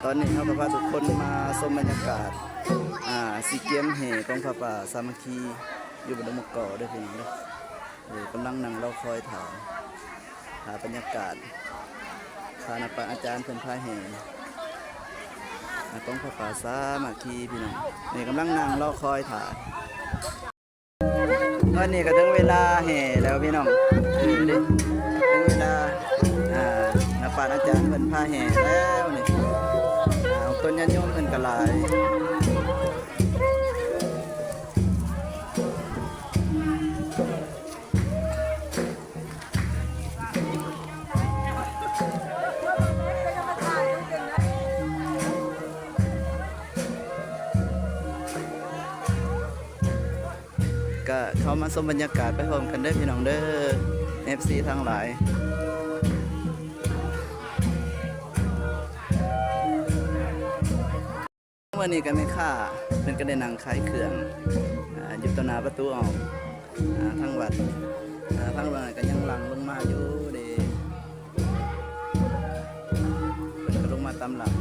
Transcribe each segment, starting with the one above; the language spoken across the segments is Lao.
ຕອນນີ້ເຮົາກໍພາທຸກຄົນມາຊົມບັນຍາກາດ ອ່າ ຊິກຽມແຫ່ກອງຜ້າປ່າສາມັກຄີຢູ່ບ້ານດົງໝາກກໍເດີພີ່ນ້ອງເດີ. ເອີ ກຳລັງນັ່ງລໍຄອຍຖ້າ ຖ້າບັນຍາກາດ ຖ້ານັກປາຊນອາຈານເພິ່ນພາແຫ່ ອ່າ ກອງຜ້າປ່າສາມັກຄີພີ່ນ້ອງ. ນີ້ກຳລັງນັ່ງລໍຄອຍຖ້າ. ຕອນນີ້ກໍເຖິງເວລາແຫ່ແລ້ວພີ່ນ້ອງ. ເອີ ເດ້ ເຖິງເວລາ ອ່າ ນັກປາຊນອາຈານເພິ່ນພາແຫ່ແລ້ວນີ້. ອ່າ ອອກຕົນຍາດໂຍມເພິ່ນກໍຫຼາຍ. ກະເຂົ້າມາຊົມບັນຍາກາດໄປພ້ອມກັນເດີພີ່ນ້ອງເດີ ເອັຟຊີທັງຫຼາຍ. ມື້ນີ້ກໍແມ່ຄ້າເພິ່ນກໍໄດ້ນັ່ງຂາຍເຄື່ອງ ອ່າ ຢູ່ຕໍ່ໜ້າປະຕູອອກ ອ່າ ທາງວັດ ອ່າ ທາງເບື້ອງນັ້ນກໍຍັງຫຼັ່ງລົງມາຢູ່ເດ້ ເພິ່ນກໍລົງມາຕາມຫຼັງ.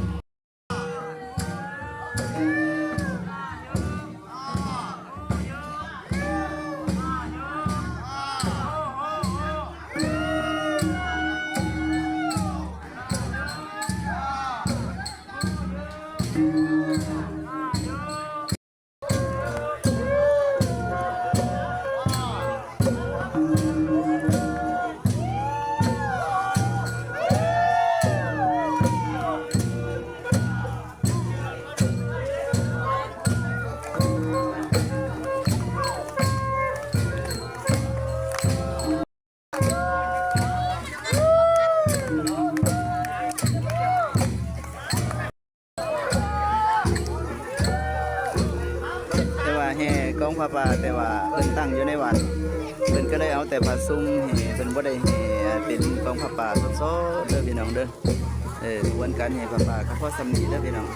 ແຕ່ວ່າແຫ່ກອງຜ້າປ່າ ແຕ່ວ່າເພິ່ນຕັ້ງຢູ່ໃນວັດ ເພິ່ນກໍເລີຍເອົາແຕ່ຜ້າຊຸ່ມແຫ່ ເພິ່ນບໍ່ໄດ້ແຫ່ເປັນກອງຜ້າປ່າສົດໆເດີພີ່ນ້ອງເດີ. ເອີ ຂະບວນການແຫ່ຜ້າປ່າກໍພໍສ່ຳນີ້ເດີພີ່ນ້ອງ.